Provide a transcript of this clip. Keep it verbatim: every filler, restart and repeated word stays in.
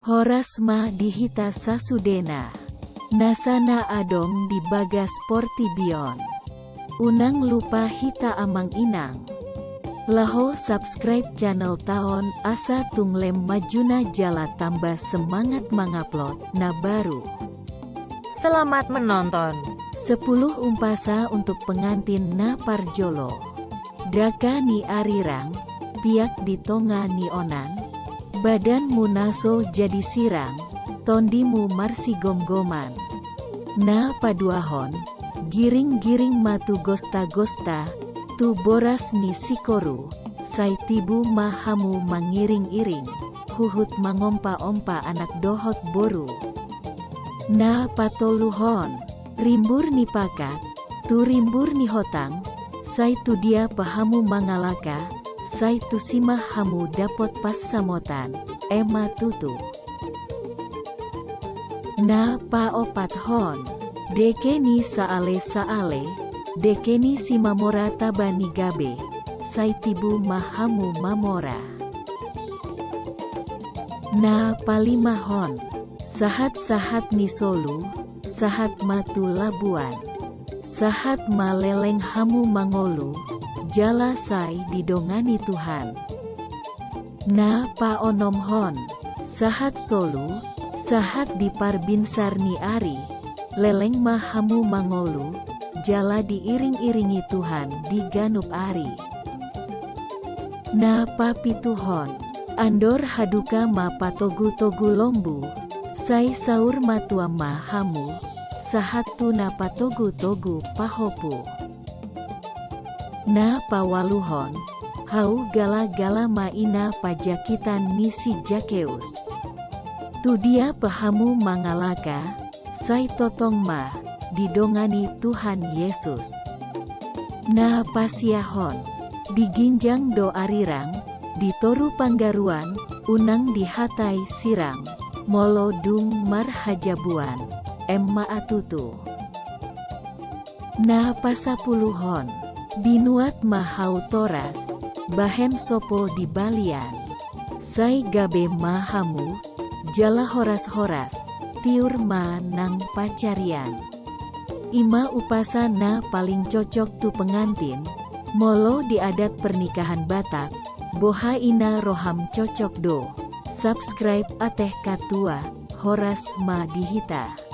Horas ma di hita sasudena, nasa na adong di bagas portibi on. Unang lupa hita amang inang, laho subscribe channel ta on asa tung lem majuna jala tamba semangat mangupload na baru. Selamat menonton. Sepuluh umpasa untuk pengantin na parjolo. Daka ni arirang, piak di tonga ni onan, badanmu na so jadi sirang, tondimu marsigomgoman. Na paduahon, giring-giring ma tu gosta-gosta, tu boras ni sikoru, sai tibu ma hamu mangiring-iring, huhut mangompa-ompa anak dohot boru. Na patoluhon, rimbur ni pakat, tu rimbur ni hotang, sai tu dia pe hamu mangalaka, sai tusi ma hamu dapot pansamotan, ema tutu. Na paopathon, deke ni saale-saale, deke ni Simamora taba ni gabe, sai tibu ma hamu mamora. Na palimahon, sahat-sahat ni solu, sahat ma tu labuan. Sahat ma leleng hamu mangolu, jala sai didongani Tuhan. Na paonomhon, sahat solu, sahat di parbinsar ni ari, leleng ma hamu mangolu, jala diiring-iringi Tuhan di ganup ari. Na papituhon, andor haduka ma patogu-togu lombu, sai saur matua ma hamu, sahat tu na patogu-togu pahopu. Na paualuhon, hau gala-gala ma i na pajakitan ni si Jakeus. Tu dia pe hamu mangalaka, sai tongtong ma didongani Tuhan Yesus. Na pasiahon, di ginjang do arirang, di toru panggaruan, unang dihatai sirang, molo dung marhajabuan, ema tutu. Na pasapuluhon, binuat ma hau toras, bahen sopo di balian. Sai gabe ma hamu, jala horas-horas, tiur ma nang pancarian. I ma umpasa na paling cocok tu pengantin, molo di adat pernikahan Batak, boha i na roham cocok do. Subscribe ateh katua, horas ma di hita.